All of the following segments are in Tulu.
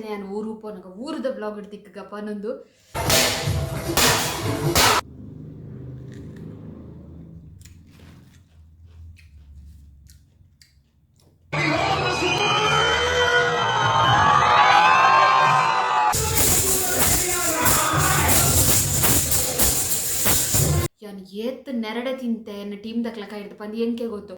ಅಂಚನೆ ಯಾನ್ ಊರು ಪೋನಗ ಊರುದ ವ್ಲಾಗ್ ತಿಕ್ಕಗ ಪನೊಂದು. ಯಾನ್ ಏತ್ ನೆರಡೆ ತಿಂತೆ ಎನ್ನ ಟೀಮ್ ದಕ್ಲ ಕೈಡ್ದ್ ಪಂದ್ ಎಂಕೆ ಗೊತ್ತು.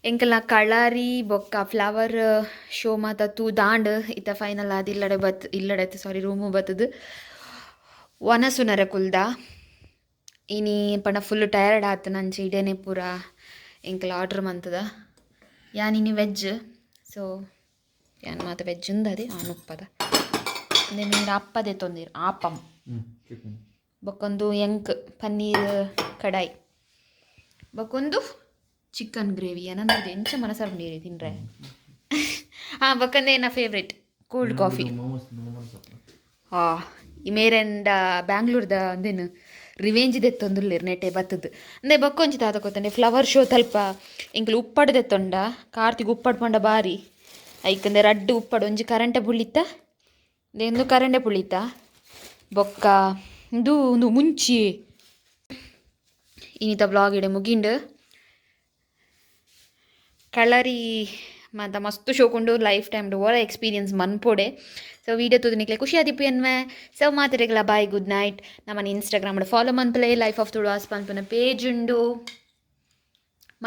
ಎಂಕಲ್ನ ಕಳರಿ ಬೊಕ್ಕ ಫ್ಲವರ್ ಶೋ ಮಾತ ತೂದಾಂಡ್ ಇತ್ತ ಫೈನಲ್ ಆದ್ ಇಲ್ಲಡೆ ಬತ್ ಇಲ್ಲಡೆ ಸಾರಿ ರೂಮು ಬತ್ತುದು ವನಸುನರ ಕುಲ್ದ. ಇನಿ ಪಂಡ ಫುಲ್ ಟಯರ್ಡ್ ಆತನ ಅಂಚ ಇಡೇನೆ ಪೂರ ಎಂಕಲ್ ಆರ್ಡರ್ ಮಂತದ. ಯಾನ್ ಇನಿ ವೆಜ್, ಸೊ ಯಾನ್ ಮಾತ ವೆಜ್ ಉಂದದೆ ಆನ್ ಉಪ್ಪದ. ನೀರು ಅಪ್ಪದೆ ತೊಂದಿರು ಆಪಂ ಬೊಕ್ಕೊಂದು ಎಂಕ್ ಪನ್ನೀರ್ ಕಡಾಯಿ ಬೊಕ್ಕೊಂದು ಚಿಕನ್ ಗ್ರೇವಿ. ಏನಂದ್ರೆ ಎಂಚ ಮನಸರ್ ನೀರು ತಿನ್ರೆ. ಹಾಂ, ಬೊಕ್ಕಂದೆ ಎನ್ನ ಫೇವ್ರೇಟ್ ಕೋಲ್ಡ್ ಕಾಫಿ. ಹಾ, ಈ ಮೇರೆಂಡ ಬ್ಯಾಂಗ್ಳೂರ್ದ ಅಂದೇನು ರಿವೆಂಜ್ ದೆತ್ತೊಂದುಲ್ಲೆರ್ ನೆಟೆ ಬತ್ತದು. ಅಂದೆ ಬೊಕ್ಕೊಂಜಿ ದಾದ ಗೊತ್ತಂಡೆ, ಫ್ಲವರ್ ಶೋ ತಲ್ಪ ಎಂಕ್ಲು ಉಪ್ಪಡ್ ದೆತ್ತೊಂಡ. ಕಾರ್ತಿಗ್ ಉಪ್ಪಡ್ ಪಂಡ ಬಾರಿ. ಐಕಂದೆ ರಡ್ಡ್ ಉಪ್ಪಡ್, ಒಂಜಿ ಕರಂಟೆ ಪುಳಿತ, ಇಂದು ಕರಂಡೆ ಪುಳಿತ, ಬೊಕ್ಕ ಇಂದು ಉಂದು ಮುಂಚಿ. ಇನಿತ ವ್ಲಾಗ್ ಇಡೆ ಮುಗಿಂಡ್. ಕಳರಿ ಮಾತ ಮಸ್ತ್ ಶೋಕುಂಡು, ಲೈಫ್ ಟೈಮ್ ಓರ ಎಕ್ಸ್ಪೀರಿಯನ್ಸ್ ಮನ್ಪೊಡೆ. ಸೊ ವೀಡಿಯೋ ತೂದು ನಿಕ್ಲೆ ಖುಷಿ ಆದಿಪ್ಪು ಎನ್ವೆ. ಸೊ ಮಾತೆರೆಗ್ಲ ಬಾಯ್, ಗುಡ್ ನೈಟ್. ನಮ್ಮನ್ನ ಇನ್ಸ್ಟಾಗ್ರಾಮ್ ಫಾಲೋ ಮನ್ಪುಲೆ, ಲೈಫ್ ಆಫ್ ತುಳುವಾಸ್ ಪನ್ಪುನ ಪೇಜ್ ಉಂಡು.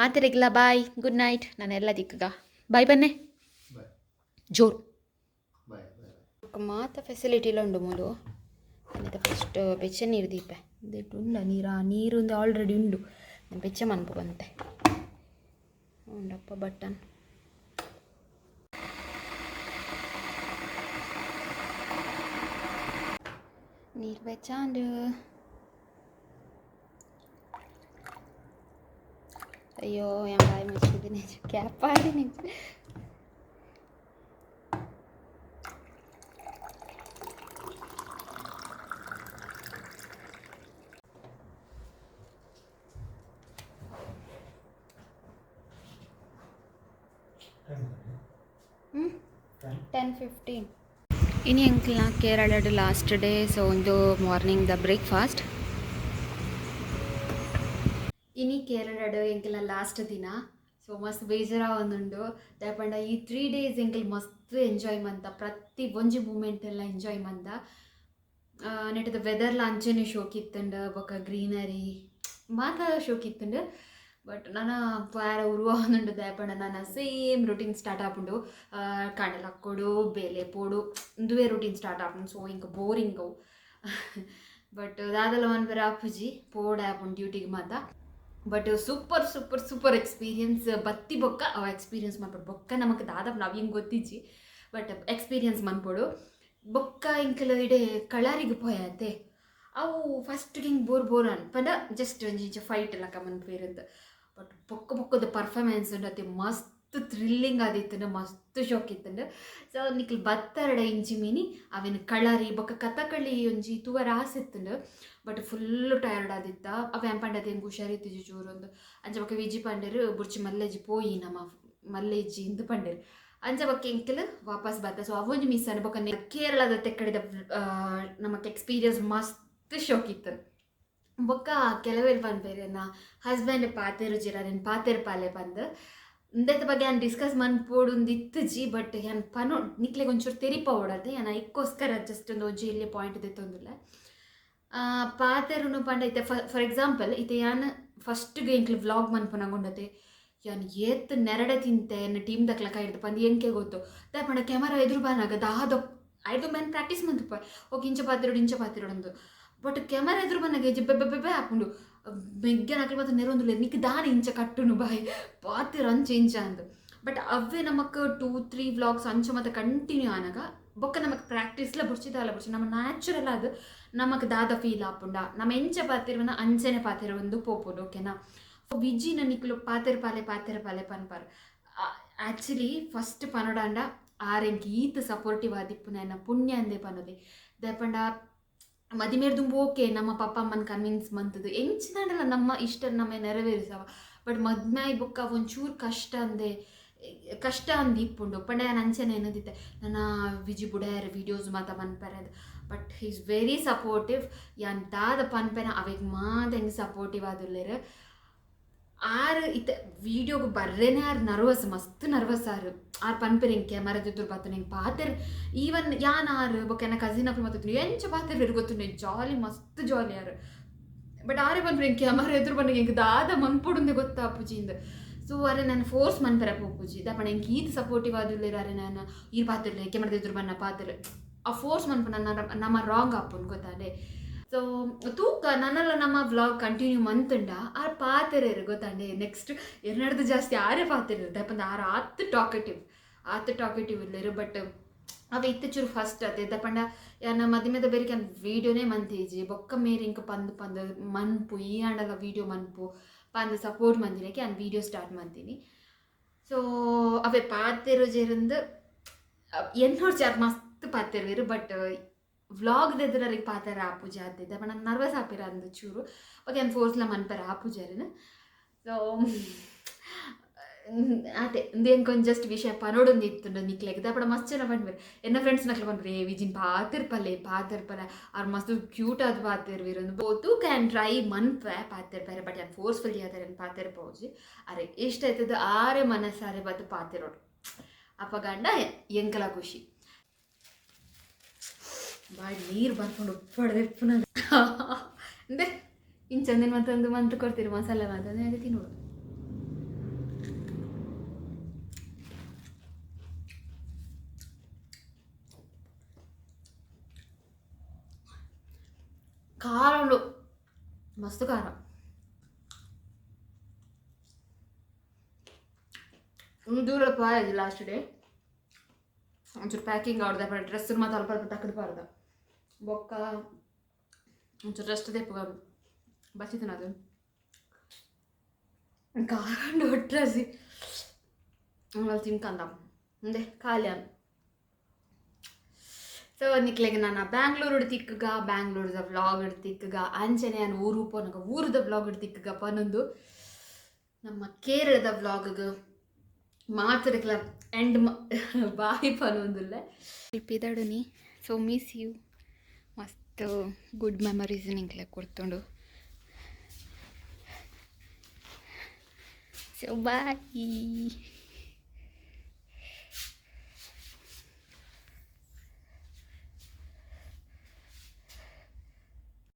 ಮಾತೆರೆಗ್ಲ ಬಾಯ್, ಗುಡ್ ನೈಟ್. ನಾನು ಎಲ್ಲ ದಿಕ್ಕಗ ಬಾಯ್ ಬನ್ನೆ. ಜೋರು. Bye bye. ಮಾತ ಫೆಸಿಲಿಟಿಲ ಉಂಡು ಮೂಲು. ಅಂಚ ಫಸ್ಟ್ ಬೆಚ್ಚ ನೀರು ದೀಪೆ. ಉಂದೆಟ್ ಉಂಡ ನೀರು? ಆ ನೀರು ಉಂದು ಆಲ್ರೆಡಿ ಉಂಡು. ನಾನು ಬೆಚ್ಚ ಮನ್ಪು ಬಂತೆ. ಉಂಡಪ್ಪ ಬಟನ್. ನೀರು ಬೆಚ್ಚ ಉಂಡು. ಅಯ್ಯೋ, ಯಾನ್ ಬಾಯಿ ಮುಚ್ಚಿದ್ದೀನಿ, ಕ್ಯಾಪ್ ಆಡಿನಿ. 10:15. ಇನಿ ಎಂಕ್ಲ್ನ ಕೇರಳಡ್ ಲಾಸ್ಟ್ ಡೇ. ಸೊ ಒಂದು ಮಾರ್ನಿಂಗ್ the breakfast. ಇನಿ ಕೇರಳಡ್ ಎಂಕ್ಲ್ನ ಲಾಸ್ಟ್ ದಿನ. ಸೊ ಮಸ್ತ್ ಬೇಜಾರಾವೊಂದುಂಡು. ದಾಯೆ ಪಂಡ ಈ 3 ಡೇಸ್ ಎಂಕಲ್ ಮಸ್ತ್ ಎಂಜಾಯ್ ಮಂತ, ಪ್ರತಿ ಒಂಜಿ ಮೂಮೆಂಟ್ ಎಲ್ಲ ಎಂಜಾಯ್ ಮಂತ. ನೆಟದ ವೆದರ್ಲ ಅಂಚೆನೆ ಶೋಕ್ ಇತ್ತುಂಡು, ಬೊಕ ಗ್ರೀನರಿ ಮಾತ ಶೋಕ್ ಇತ್ತುಂಡು. ಬಟ್ ನನ ಪೋಯರ ಉರುವಾವೊಂದುಂಡು. ದಾಯೆ ಪಂಡ ನನ ಸೇಮ್ ರುಟೀನ್ ಸ್ಟಾರ್ಟ್ ಆಪುಂಡು. ಕಾಂಡೆ ಲಕ್ಕೊಡು, ಬೇಲೆ ಪೋಡು, ಉಂದುವೇ ರುಟೀನ್ ಸ್ಟಾರ್ಟ್ ಆಪುಂಡು. ಸೊ ಇಂಕ್ ಬೋರಿಂಗ್ ಅವು. ಬಟ್ ದಾದಲ ಮನ್ಪೆರೆ ಆಪುಜಿ, ಪೋಡೆ ಆಪುಂಡು ಡ್ಯೂಟಿಗೆ ಮಾತ. But super super super experience. ಬತ್ತಿ ಬೊಕ್ಕ ಅವು ಎಕ್ಸ್ಪೀರಿಯನ್ಸ್ ಮನ್ಪೊಡು. ಬೊಕ್ಕ ನಮಕ್ ದಾದ ನಾವು ಹಿಂಗೆ ಗೊತ್ತಿಜ್ಜಿ, ಬಟ್ ಎಕ್ಸ್ಪೀರಿಯನ್ಸ್ ಮನ್ಪೊಡು. ಬೊಕ್ಕ ಇಂಕಲ್ ಇಡೆ ಕಳರಿಗೆ ಪೋಯತೆ. ಅವು ಫಸ್ಟ್ ಹಿಂಗೆ ಬೋರ್ ಬೋರ್ ಅನ್ ಪಂಡ ಜಸ್ಟ್ ಒಂಜಿ ಇಂಚ ಫೈಟ್ ಲಕ ಮನ್ಪುವೆರ್. ಬಟ್ ಬೊಕ್ಕ ಬೊಕ್ಕದ ಪರ್ಫಾರ್ಮೆನ್ಸ್ ಉಂಡು ಅತ್ತೆ, ಮಸ್ತ್ ಥ್ರಿಲ್ಲಿಂಗ್ ಆದಿತ್ತುಂಡು, ಮಸ್ತ್ ಶೋಕ್ ಇತ್ತುಂಡು. ಸೊ ನಿಕ್ಲ್ ಬತ್ತರಡ ಇಂಚಿ ಮೀನಿ ಅವೆನ್ ಕಳರಿ ಬೊಕ್ಕ ಕಥಕಳಿ ಒಂಜಿ ತೂವರ ಆಸೆ ಇತ್ತುಂಡು. ಬಟ್ ಫುಲ್ ಟಯರ್ಡ್ ಆದಿತ್ತ. ಅವೆ ಪಂಡತೆ ಎಂಕ್ ಹುಷಾರಿತ್ತಿಜಿ ಚೂರೊಂದು. ಅಂಚ ಬೊಕ್ಕ ವಿಜಿ ಪಂಡೆರ್, ಬುಡ್ಚಿ ಮಲ್ಲೆಜ್ಜಿ ಪೋಯಿ ನಮ, ಮಲ್ಲೆಜ್ಜಿ ಇಂದ್ ಪಂಡೆರ್. ಅಂಚ ಬೊಕ್ಕ ಎಂಕಲ್ ವಾಪಸ್ ಬತ್ತ. ಸೊ ಅವೊಂಜಿ ಮಿಸ್ ಆಂಡ್. ಬೊಕ್ಕ ಕೇರಳದ ತೆಕ್ಕಡಿದ ನಮಕ್ ಎಕ್ಸ್ಪೀರಿಯನ್ಸ್ ಮಸ್ತ್ ಶೋಕ್ ಇತ್ತು. ಬೊಕ್ಕ ಕೆಲವೆರ್ ಪನ್ಪೆರ್, ಎನ್ನ ಹಸ್ಬೆಂಡ್ ಪಾತೆರುಜೆರ್, ಅರೆನ್ ಪಾತೆರ್ ಪಾಲೆ ಪಂದ್. ಉಂದೆತ ಬಗ್ಗೆ ಯಾನ್ ಡಿಸ್ಕಸ್ ಮನ್ಪೊಡುಂದು ಇತ್ತುಜಿ. ಬಟ್ ಯಾನ್ ಪನೊ ನಿಕ್ಲೆಗ್ ಒಂಚೂರು ತೆರಿಪಾವೊಡತೆ. ಯಾನ್ ಐಕ್ಕೋಸ್ಕರ ಜಸ್ಟ್ ಒಂದು ಒಂಜಿ ಎಲ್ಯ ಪಾಯಿಂಟ್ ದೆತ್ತೊಂದುಲ್ಲೆ. ಪಾತೆರುನು ಪಂಡ ಇತ್ತೆ ಫಾರ್ ಎಕ್ಸಾಂಪಲ್, ಇತ್ತೆ ಯಾನ್ ಫಸ್ಟ್ಗೆ ಎಂಕ್ಲು ವ್ಲಾಗ್ ಮನ್ಪುನಗ ಉಂಡತೆ, ಯಾನ್ ಏತ್ ನೆರಡೆ ತಿಂತೆ ಎನ್ನ ಟೀಮ್ ದಕ್ಲ ಕೈಡ್ದ್ ಪಂದ್ ಎಂಕೆ ಗೊತ್ತು. ದಾಯೆ ಪಂಡ ಕ್ಯಾಮರಾ ಎದುರು ಬನ್ನಗ ದಾದ ಐದು ಮ್ಯಾನ್ ಪ್ರಾಕ್ಟೀಸ್ ಮನ್ಪುವೆ, ಓಕೆ ಇಂಚ ಪಾತೆರೊಡು, ಇಂಚ ಪಾತೆರೊಡು. ಬಟ್ ಕ್ಯಾಮರಾ ಎದುರು ಬನ್ನಗ ಬೆಬ್ಬೆ ಬೆಬ್ಬೆ ಆಪುಂಡು. ಮೆಗ್ಗೆನಕ್ಲು ಮಾತ ನೆರೊಂದುಲ್ಲೆರ್, ನಿಕ್ ದಾನೆ ಇಂಚ ಕಟ್ಟುನು ಬಾಯ್, ಪಾತೆರ ಅಂಚ ಇಂಚ ಅಂದ್. ಬಟ್ ಅವೇ ನಮಕ್ 2-3 ವ್ಲಾಗ್ಸ್ ಅಂಚ ಮಾತ ಕಂಟಿನ್ಯೂ ಆನಗ ಬೊಕ್ಕ ನಮಕ್ ಪ್ರಾಕ್ಟೀಸ್ಲ ಬೊಡ್ಚಿ, ದಾಲ ಬೊಡ್ಚಿ. ನಮ್ಮ ನ್ಯಾಚುರಲ್ ಆದ್ ನಮಕ್ ದಾದ ಫೀಲ್ ಆಪುಂಡ, ನಮ ಎಂಚ ಪಾತೆರ್ವನ ಅಂಚನೆ ಪಾತೆರೊಂದು ಪೋಪುಂಡು, ಓಕೆನಾ? ವಿಜಿನ ನಿಕುಲು ಪಾತೆರ್ ಪಾಲೆ, ಪಾತೆರ್ ಪಾಲೆ ಪನ್ಪರ್. ಆ್ಯಕ್ಚುಲಿ ಫಸ್ಟ್ ಪನೊಡಾಂಡ ಆರ್ ಎಂಕ್ ಈತ್ ಸಪೋರ್ಟಿವ್ ಆದಿಪ್ಪುನ ಎನ್ನ ಪುಣ್ಯ ಅಂದೇ ಪನೊಲಿ. ದಾಯೆ ಪಂಡ ಮದಿಮೆಡ್ ದುಂಬು ಓಕೆ, ನಮ್ಮ ಪಪ್ಪ ಅಮ್ಮನ ಕನ್ವಿನ್ಸ್ ಮಂತುದು ಎಂಚಿನಾಂಡಲ ನಮ್ಮ ಇಷ್ಟ ನಮ್ಮ ನೆರವೇರಿಸವ. ಬಟ್ ಮದ್ಮೆ ಆಯಿ ಬೊಕ್ಕ ಒಂಚೂರು ಕಷ್ಟ ಅಂದೆ, ಕಷ್ಟ ಅಂದ್ ಇಪ್ಪುಂಡು. ಪಂಡ ಯಾನ್ ಅಂಚನೆ ಎನ್ನೊಂದಿತ್ತೆ, ನನ ವಿಜಿ ಬುಡಯೆರ್ ವೀಡಿಯೋಸ್ ಮಾತ ಮನ್ಪೆರೆ. But he is very supportive. ಯಾನ್ ದಾದ ಪನ್ಪೆನ ಅವೆಗ್ ಮಾತ ಎಂಕ್ ಸಪೋರ್ಟಿವ್ ಆದುಲ್ಲೆರ್ ಆರ್. ಇತ್ತೆ ವೀಡಿಯೋಗ್ ಬರ್ರೆನೆ ಆರ್ ನರ್ವಸ್, ಮಸ್ತ್ ನರ್ವಸ್ ಆರ್. ಆರ್ ಪನ್ಪೆರ್, ಎಂಕ್ ಕ್ಯಾಮರಾದ ಎದುರು ಬತ್ತುಂಡು ಎಂಕ್ ಪಾತೆರ್ ಈವನ್ ಯಾನ್ ಆರ್ ಬೊಕ್ಕ ಎನ್ನ ಕಸಿನ್ ಅಕುಲು ಮಾತ ಎಂಚ ಪಾತೆರ್ವೆರ್ ಗೊತ್ತುಂಡೆ, ಜಾಲಿ, ಮಸ್ತ್ ಜಾಲಿ ಆರ್. ಬಟ್ ಆರೇ ಪನ್ಪೆರ್, ಎಂಕ್ ಕ್ಯಾಮರಾ ಎದುರು ಬನ್ನಗ ಎಂಕ್ ದಾದ ಮನ್ಪೊಡುಂದೆ ಗೊತ್ತಾಪುಜಿ ಇಂದ್. ಸೊ ಅರೆ ನಾನು ಫೋರ್ಸ್ ಮನ್ಪೆರೆ ಪೋಪುಜಿ. ದಾಯೆ ಪಂಡ ಎಂಕ್ ಈತ್ ಸಪೋರ್ಟಿವ್ ಆದುಲ್ಲೆರ್ ಅರೆ. ನಾನು ಈರ್ ಪಾತೆರ್ಲೆ, ಕ್ಯಾಮರಾದ ಎದುರು ಬನ್ನ ಪಾತೆರ್ಲೆ, ಆ ಫೋರ್ಸ್ ಮನ್ಪುನ ನಮ್ಮ ರಾಂಗ್ ಆಪುಂಡು ಗೊತ್ತಾಂಡೆ. ಸೊ ತೂಕ, ನನಲ ನಮ್ಮ ವ್ಲಾಗ್ ಕಂಟಿನ್ಯೂ ಮಂತುಂಡ ಆರ್ ಪಾತೆರೆರ್ ಗೊತ್ತಾಂಡೆ. ನೆಕ್ಸ್ಟ್ ಎನ್ನಡ್ದು ಜಾಸ್ತಿ ಆರೇ ಪಾತೆರೆರ್. ದಾಯೆ ಪಂಡ ಆರ್ ಆತ್ ಟಾಕೆಟಿವ್, ಆತ್ ಟಾಕೆಟಿವ್ ಉಲ್ಲೆರ್. ಬಟ್ ಅವ ಇತ್ತೆ ಚೂರು ಫಸ್ಟ್ ಅತ್ತೆ. ದಾಯೆ ಪಂಡ ಯಾನ್ ಮದಿಮೆದ ಬೆರಿಕ್ ಯಾನ್ ವೀಡಿಯೋನೇ ಮಂತಿಜಿ. ಬೊಕ್ಕ ಮೇರ್ ಎಂಕ್ ಪಂದ್ ಪಂದ್ ಮನ್ಪು, ಈ ಆಂಡಲ ವೀಡಿಯೋ ಮನ್ಪು ಪಂದ್ ಸಪೋರ್ಟ್ ಮಂದಿನಕ್ಕೆ ಯಾನ್ ವೀಡಿಯೋ ಸ್ಟಾರ್ಟ್ ಮಂತೀನಿ. ಸೊ ಅವೇ ಪಾತೆರುಜೆರಿಂದ್ ಎನ್ನೋಡ್ಚಿ ಆರ್ ಮಸ್ತ್ ಪಾತೆರ್ವೆರ್. ಬಟ್ ವ್ಲಾಗ್ ಎದುರು ಪಾತೆರ ಆಪುಜಿ ಆತಿದ್ದೆ ಪಂಡ ನರ್ವಸ್ ಆಪೆರ್ ಅಂದ್ ಚೂರು. ಬೊಕ್ಕ ಯಾನ್ ಫೋರ್ಸ್ಲ ಮನ್ಪೆರೆ ಆಪುಜಿ ಅರೆನ್. ಸೊ ಆತೆ, ಉಂದು ಎಂಕ್ ಒಂಜಿ ಜಸ್ಟ್ ವಿಷಯ ಪನೊಡೊಂದು ಇತ್ತುಂಡು ನಿಕ್ಲೆಗ್. ದಾಯೆ ಪಂಡ ಮಸ್ತ್ ಜನ ಪನ್ಪೆರ್, ಎನ್ನ ಫ್ರೆಂಡ್ಸ್ ನಕ್ಲು ಪನ್ಪೆರ್, ಏ ವಿಜಿನ್ ಪಾತೆರ್ಪಲೆ, ಪಾತೆರ್ಪಲೆ, ಆರ್ ಮಸ್ತ್ ಕ್ಯೂಟ್ ಆದ್ ಪಾತೆರ್ವೆರ್. ತೂಕ, ಯಾನ್ ಟ್ರೈ ಮನ್ಪೆ ಪಾತೆರ್ಪೆರೆ. ಬಟ್ ಯಾನ್ ಫೋರ್ಸ್ಫುಲಿ ಆದ್ ಪಾತೆರ್ಪೋಜಿ. ಅರೆ ಇಷ್ಟ ಆಯ್ತದ, ಆರೆ ಮನಸಾರೆ ಬತ್ತು ಪಾತೆರೋಡು. ಅಪಗಂಡ ಎಂಕಲ ಖುಷಿ. ಬಾಯ್ ನೀರು ಬರ್ಕೊಂಡು ಉಪ್ಪಡ್ದು ಇಪ್ಪುನ ಅಂದೆ ಇಂಚಂದಿನ ಮತ್ತೊಂದು ಮಂತ್ ಕೊಡ್ತೀರಿ ಮಸಾಲೆ ಮಾತ ಅದೇ ತಿನ್ನೋಡು. ಖಾರ ಉಂಡು, ಮಸ್ತ್ ಖಾರ. ದೂರ ಪಾಯದು ಲಾಸ್ಟ್ ಡೇ ಒಂಚೂರು ಪ್ಯಾಕಿಂಗ್ ಆಡ್ದ, ಡ್ರೆಸ್ ಮಾತ ಅಲ್ಪ ಅಲ್ಪ ತಕ್ಕದು ಪಾರ್ದ. ಬೊಕ್ಕ ಒಂಚೂರು ರೆಸ್ಟ್ ದೆಪ್ಪುಗ ಬಚ್ಚಿತನದು ಖಾರ ಉಂಡು ಒಟ್ರಾಸಿ ತಿನ್ಕಂದ ಮುಂದೆ ಖಾಲಿ. ಸೊ ನಿಕ್ಲೆಗ್ ನಾನು ಬ್ಯಾಂಗ್ಳೂರು ತಿಕ್ಕಗ, ಬ್ಯಾಂಗ್ಳೂರ್ದ ವ್ಲಾಗ್ ತಿಕ್ಕಗ, ಅಂಚನೆ ನಾನು ಊರು ಪೋನಗ ಊರುದ ವ್ಲಾಗ್ ತಿಕ್ಕಗ ಪನೊಂದು ನಮ್ಮ ಕೇರಳದ ವ್ಲಾಗ್ ಮಾತರಿಕ್ಲ ಎಂಡ್ ಬಾಯಿ ಪನೊಂದುಲ್ಲೆ ಪಿದಡುನಿ. ಸೊ ಮಿಸ್ you, ಮಸ್ತ್ ಗುಡ್ ಮೆಮೊರೀಸ್ ನಿಂಕ್ಲೆ ಕೊರ್ತುಂಡು. So bye.